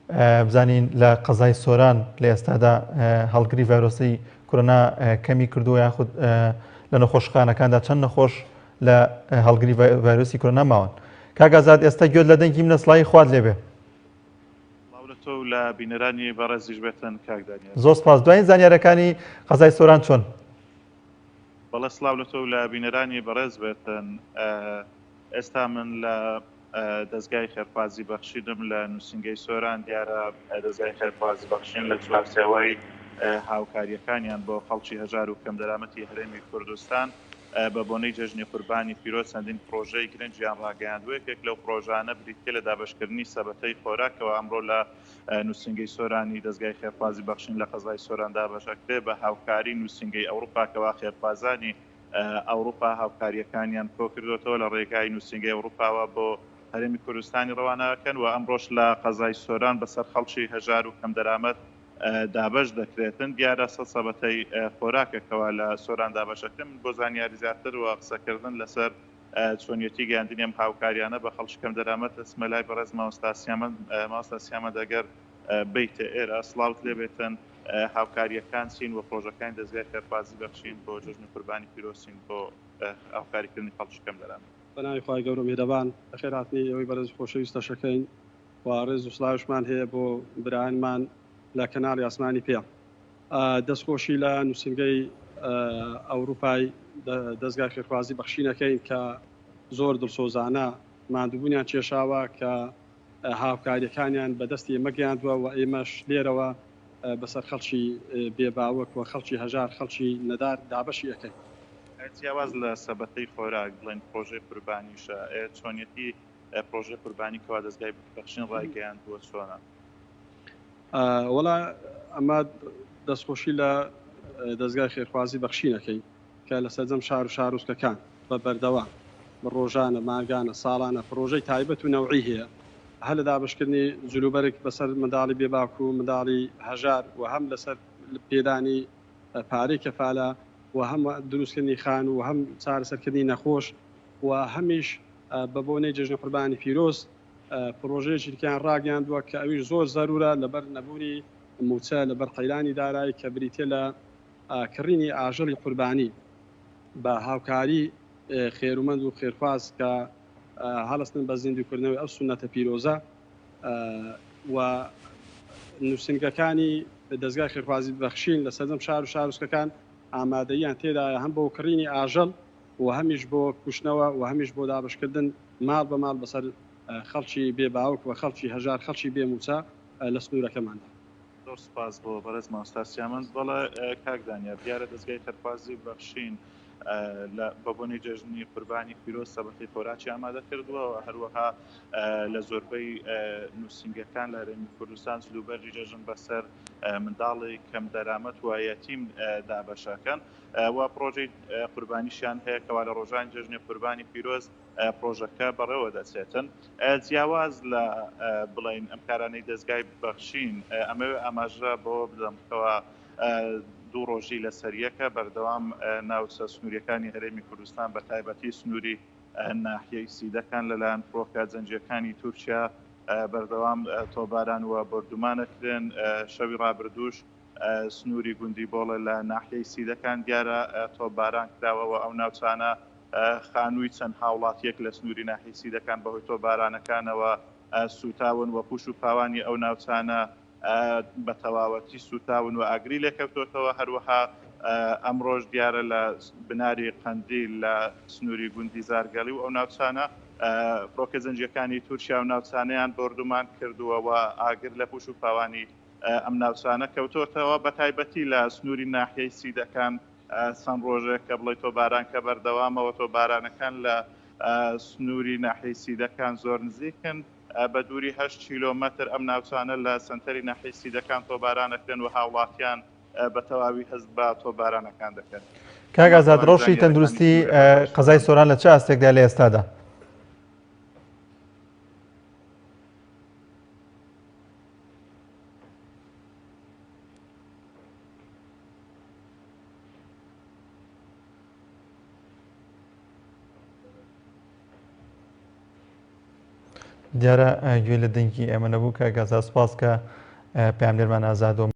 بزانین لە قەزای سۆران لە ئێستادا هەڵگری ڤایرۆسی کۆرۆنا کەمی کردووە یاخود لە نەخۆشخانەکاندا چەند نەخۆش لە هەڵگری ڤایرۆسی کۆرۆنا ماون. کاک ئازاد ئێستا گوێت لە دەنگی منە سڵاوی خوات لێبێ. سڵاو لە تۆ و لە بینەرانی بەڕێزیش بێتن کاک دانیال. زۆر سپاس. دوایین زانیارەکانی قەزای سۆران چۆن؟ بەڵێ سڵاو لە تۆ و لە بینەرانی بەڕێز بێتن. ئێستا من لە دەزگای خێرخوازی بەخشینم لە نووسینگەی سۆران، دیارە دەزگای خێرخوازی بەخشین لە چوارچێوەی هاوکارییەکانیان بۆ خەڵکی هەژار و کەمدەرامەتی هەرێمی کوردستان بە بۆنەی جەژنی قوربانی پیرۆز چەندین پڕۆژەی گرنگیان ڕاگەیاندووە، یەکێک لەو پڕۆژانە بریتییە لە دابەشکردنی سەبەتەی خۆراک کەوا ئەمڕۆ لە نووسینگەی سۆرانی دەزگای خێرخوازی بەخشین لە قەزای سۆران دابەش ئەکرێ بە هاوکاری نووسینگەی ئەوروپا کەوا خێرخوازانی ئەوروپا هاوکارییەکانیان کۆکردۆتەوە لە ڕێگای نووسینگەی ئەوروپاوە بۆ هەرێمی کوردستانی ڕەوانەکەن و ئەمڕۆش لە قەزای سۆران بەسەر خەڵکی هەژار و کەمدەرامەت دابەش دەکرێتن. دیارە سەد سەبەتەی خۆراکە کەوا لە سۆران دابەش ئەکرێن. من بۆ زانیاری زیاتر و قسەکردن لەسەر چۆنیەتی گەیاندنی ئەم هاوکاریانە بە خەڵکی کەمدەرامەت ئەچمە لای بەڕێز مامۆستا سیامەند. مامۆستا سیامەند ئەگەر بێیتە ئێرە سڵاوت لێبێتن. هاوکارییەکان چین و پڕۆژەکانی دەزگای خێرخوازی بەخشین بۆ جەژنی قوربانی پیرۆز چین بۆ هاوکاریکردنی خەڵکی کەمدەرامەت؟ بەناوی خوای گەورە و میهرەبان بەخێرهاتنی ئێوەی بەڕێز و خۆشەویست دەشەکەین و ڕێز و سڵاویشمان هەیە بۆ برایانمان لە کەناڵی ئاسمانی پێ. دەستخۆشی لە نووسینگەی ئەوروپای دەزگای خێرخوازی بەخشین ئەکەین کە زۆر دڵسۆزانە ماندووبوونیان کێشاوە کە هاوکاریەکانیان بە دەستی ئێمە گەیاندوە و ئێمەش لێرەوە بەسەر خەڵکی بێ باوک و خەڵکی هەژار خەڵکی نەدار دابەشی ئەکەین. جیاواز لە سەبەتەی خۆراک بڵێن پرۆژەی قوربانیشە چۆنیەتی پرۆژەی قوربانی کەوا دەزگای بەخشین ڕایگەیاندووە چۆنە؟ وەڵا ئەمە دەستخۆشی لە دەزگای خێرخوازی بەخشین ئەکەین کە لە سەرجەم شار و شارۆچکەکان بە بەردەوام ڕۆژانە، مانگانە، ساڵانە پڕۆژەی تایبەت و نەوعی هەیە هەر لە دابەشکردنی جلوبەرگ بەسەر منداڵی بێ باوک و منداڵی هەژار و هەم لەسەر پێدانی پارەی کەفالە و هەم دروستکردنی خانوو و هەم چارەسەرکردنی نەخۆش و هەمیش بە بۆنەی جەژنی قوربانی پیرۆز پڕۆژەیەکی دیکەیان ڕاگەیاندووە کە ئەویش زۆر زەرورە لەبەر نەبوونی مووچە لەبەر قەیرانی دارایی کە بریتیە لە کڕینی ئاژەڵی قوربانی بە هاوکاری خێرومەند و خێرخواز کە هەڵستن بە زیندووکردنەوەی ئەو سوننەتە پیرۆزە و نووسینگەکانی دەزگای خێرخوازی بەخشین لە سەرجەم شار و شارۆچکەکان ئامادەییان تێدایە هەم بۆ کڕینی ئاژەڵ و هەمیش بۆ کوشتنەوە و هەمیش بۆ دابەشکردن ماڵ بە ماڵ بەسەر خەڵکی بێ باوک و خەڵکی هەژار خەڵکی بێ مووچە لە سنوورەکەماندا. زۆر سوپاس بۆ بەڕێز مامۆستا سیامەند. بەڵێ کاک دانیار، دیارە دەزگای خێرخوازی بەخشین لە بە بۆنەی جەژنی قوربانی پیرۆز سەبەتەی خۆراکی ئامادە کردووە و هەروەها لە زۆربەی نووسینگەکان لە هەرێمی کوردستان جلوبەرگی جەژن بەسەر منداڵی کەم دەرامەت و یەتیم دابەشەکەن و پڕۆژەی قوربانیشیان هەیە کەوا لە ڕۆژانی جەژنی قوربانی پیرۆز پڕۆژەکە بەڕێوە دەچێتن. جیاواز لە بڵێین ئەم کارانەی دەزگای بەخشین، ئەمەوێ ئاماژە بەوە بدەم کەوا دوو ڕۆژی لەسەر یەکە بەردەوام ناوچە سنووریەکانی هەرێمی کوردستان بە تایبەتی سنووری ناحیەی سیدەکان لەلایەن فڕۆکە جەنگییەکانی تورکیا بەردەوام تۆپباران و بۆردومانەکرێن. شەوی ڕابردووش سنووری گوندی بۆڵێ لە ناحیەی سیدەکان دیارە تۆپباران کراوە و ئەو ناوچانە خانووی چەند هاوڵاتییەک لە سنووری ناحیەی سیدەکان بەهۆی تۆپبارانەکانەوە سووتاون و پووش و پاوانی ئەو ناوچانە بە تەواوەتی سووتاون و ئاگری لێکەوتۆتەوە. هەروەها ئەمڕۆش دیارە لە بناری قەندیل لە سنووری گوندی زارگەڵی و ئەو ناوچانە فڕۆکە جەنگییەکانی تورکیا ئەو ناوچانەیان بۆردومان کردووە و ئاگر لە پووش و پاوانی ئەم ناوچانە کەوتۆتەوە، بەتایبەتی لە سنووری ناحیەی سیدەکان چەند ڕۆژێک کە بڵێی تۆپباران کە بەردەوامەوە، تۆپبارانەکان لە سنووری ناحیەی سیدەکان زۆر نزیکن، بە دووری هەشت کیلۆمەتر ئەم ناوچانە لە سەنتەری ناحیەی سیدەکان تۆپباران ئەکرێن و هاوڵاتیان بە تەواوی هەست بە تۆپبارانەکان دەکەن. کاک ئازاد، ڕەوشی تەندروستی قەزای سۆران لە چ ئاستێکدایە لە ئێستادا؟ دیارە گوێ لە دەنگی ئێمە نەبوو کاک ئازاد سوپاس کە پەیامنێرمان ئازاد و.